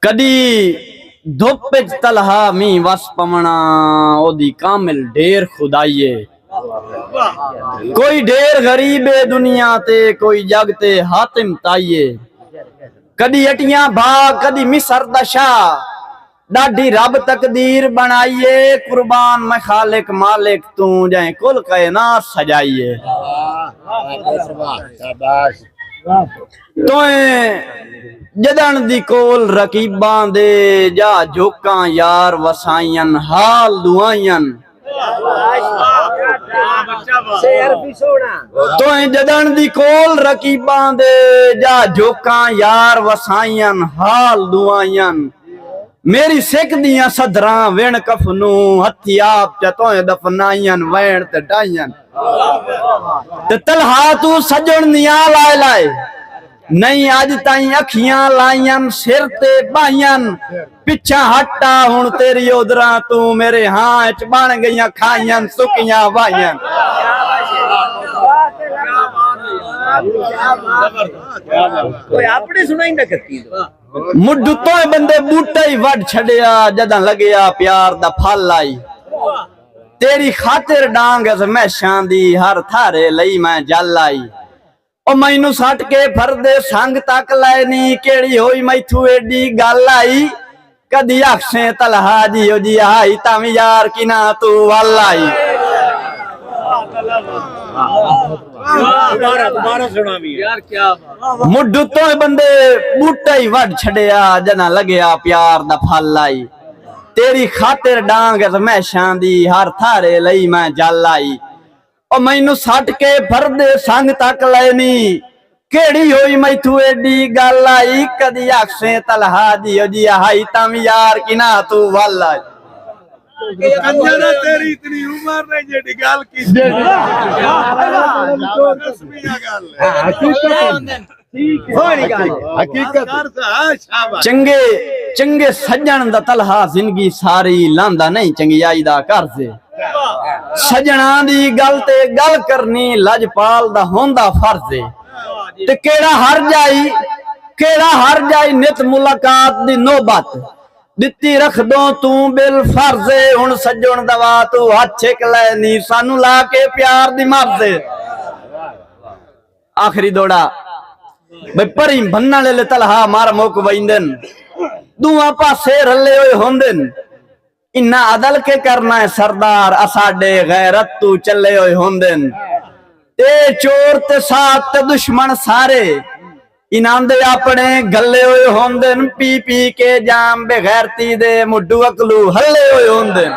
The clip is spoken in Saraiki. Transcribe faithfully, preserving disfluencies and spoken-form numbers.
کݙی دھپ اچ طلحہ مینہ وس پوݨا، اوندی کامل ڈھیر خدائی اے۔ کوئی ڈھیر غریب اے دنیا تے، کوئی جڳ تے حاتم تائی اے۔ کݙی اٹیاں بھا، کݙی مصر دا شاہ، ݙاڈھی رب تقدیر بݨائی اے۔ قربان میں خالق مالک توں، جئیں کل کائنات سجائی اے۔ توں جݙݨ دی کول رقیباں دے، جا جھوکاں یار وسائین، حال دعائین۔ توں جݙݨ دی کول رقیباں دے، جا جھوکاں یار وسائین، حال دعائین۔ میری سک دیاں صدراں وݨ کفنوں، ہتھی آپ چا توں دفنائین، وین تے ڈھائین۔ تے طلحہ توں سڄݨ نیاں لائے لائے، نئیں اڄ تائیں اکھیاں لائین، سر تے ٻاہین۔ پچھاں ہٹ آ ہݨ تیری عذراں توں، میرے ہاں اچ بݨ ڳئیاں کھائین، سکیاں وائین۔ کوئی اپݨے سݨائیندا کتی۔ مڈھ اتوں بندے ٻوٹا ہی وڈھ چھڈیا، جݙاں لڳیا پیار دا پھل آئی۔ تیری خاطر ݙانگ ازمائشاں دی، ہر تھارے لئی میں جل آئی۔ او مینوں سٹ کے پھردے سنگ تک لائے نی، کیڑھی ہوئی میتھوں ایݙی ڳل آئی۔ کدی آکھسیں طلحہ دی او جی آئی، تاں وی یار کناں توں ول آئی۔ دوبارہ، دوبارہ سݨاوی۔ مڈھ اتوں بندے ٻوٹا ہی وڈھ چھڈیا، جݙاں لڳیا پیار دا پھل آئی۔ تیری خاطر ݙانگ ازمائشاں دی، ہر تھارے لئی میں جل آئی۔ او مینوں سٹ کے پھردے سنگ تک لائے نی، کیڑھی ہوئی میتھوں ایݙی ڳل آئی۔ کدی آکھسیں طلحہ دی او جی آئی، تاں وی یار کناں توں ول آئی۔ کنجرا، تیری اتنی عمر نہیں جیڑھی ڳل کیتی۔ رسمی ڳل ہے۔ حقیقت۔ چنڳے، چنڳے سڄݨ دا طلحہ زندگی ساری لاندا نئیں، چنڳیائی دا قرض اے۔ سڄݨاں دی ڳل تے ڳل کرݨی، لڄپال دا ہوندا فرض اے۔ تے کیڑھا ہر ڄائی، کیڑھا ہر ڄائی نت ملاقات دی نوبت ݙتی رکھدوں توں بالفرض اے۔ ہݨ سڄݨ دوا توں ہتھ چھک لائے نی، سانوں لا کے پیار دی مرض اے۔ آخری دوڑا۔ بھئی پریں بھنݨ آلے طلحہ مر مک ویندن، ݙوہاں پاسے رلے ہوئے ہوندن۔ انہاں عدل کے کرنا ہے سردار، اساݙے غیرت توں چلے ہوئے ہوندن۔ اے چور تے سات تے دشمن سارے، انہاں دے اپݨے گھلے ہوئے ہوندن۔ پی پی کے جام بے غیرتی دے، مڈھو اکلو ہلے ہوئے ہوندن۔